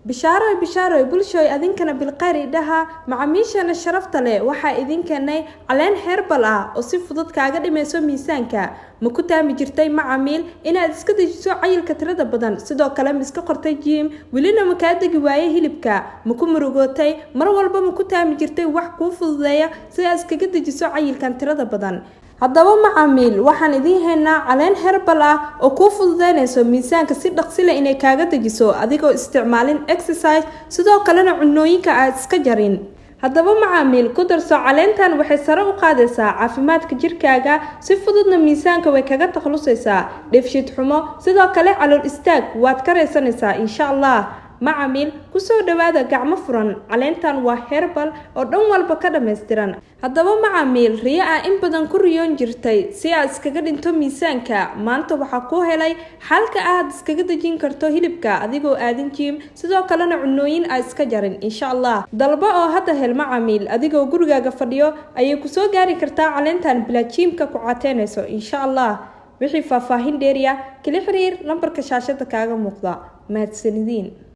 Bishaaroy, bishaaroy, bulshooy, adinkana bilkhayr idhaha. Macaamiishana sharafta leh, waxaa idin keenay caleen herbal ah oo si fudud kaaga dhimayso miisaanka. Ma ku taami jirtay, macaamiil, inaad iska dejiso cayilka tirada badan? Sidoo kale ma iska qortay gym, welina ma kaa degi waaye hilibka? Ma ku murugootay mar walba? Ma ku taami jirtay wax kuu fududeeya si aad iskaga dejiso cayilkan tirada badan? Haddaba macaamiil, waxaan idiin haynaa caleen herbal ah oo kuu fududeynayso miisaanka si dhaqsi leh inay kaaga dejiso, adigoo isticmaalin exercise, sidoo kalena cunooyinka aad iska jarin. Haddaba macaamiil, ku darso caleentan, waxay sare u qaadaysaa caafimaadka jirkaaga, si fududna miisaanka way kaga takhalusaysaa. Dheefshiid xumo, sidoo kale calool istaag waad ka raysanaysaa, insha Allah. Macaamiil, kusoo dhawaada gacmo furan. Caleentan waa herbal oo dhan walba ka dhammaystiran. Haddaba macaamiil, riyo ah in badan ku riyoon jirtay si aad iskaga dhinto miisaanka, maanta waxaa kuu helay xalka aad iskaga dejin karto hilibka adigoo aadin gym, sidoo kalena cunooyin aad iska jarin, insha Allah. Dalba oo hadda hel, macaamiil. Adigoo gurigaaga fadhiyo ayay kusoo gaari kartaa caleentan bilaa gymka ku caateynayso, insha Allah. Wixii faahfaahin dheeriya, kala xiriir lambarka shaashada kaaga muuqda. Mahadsanidin.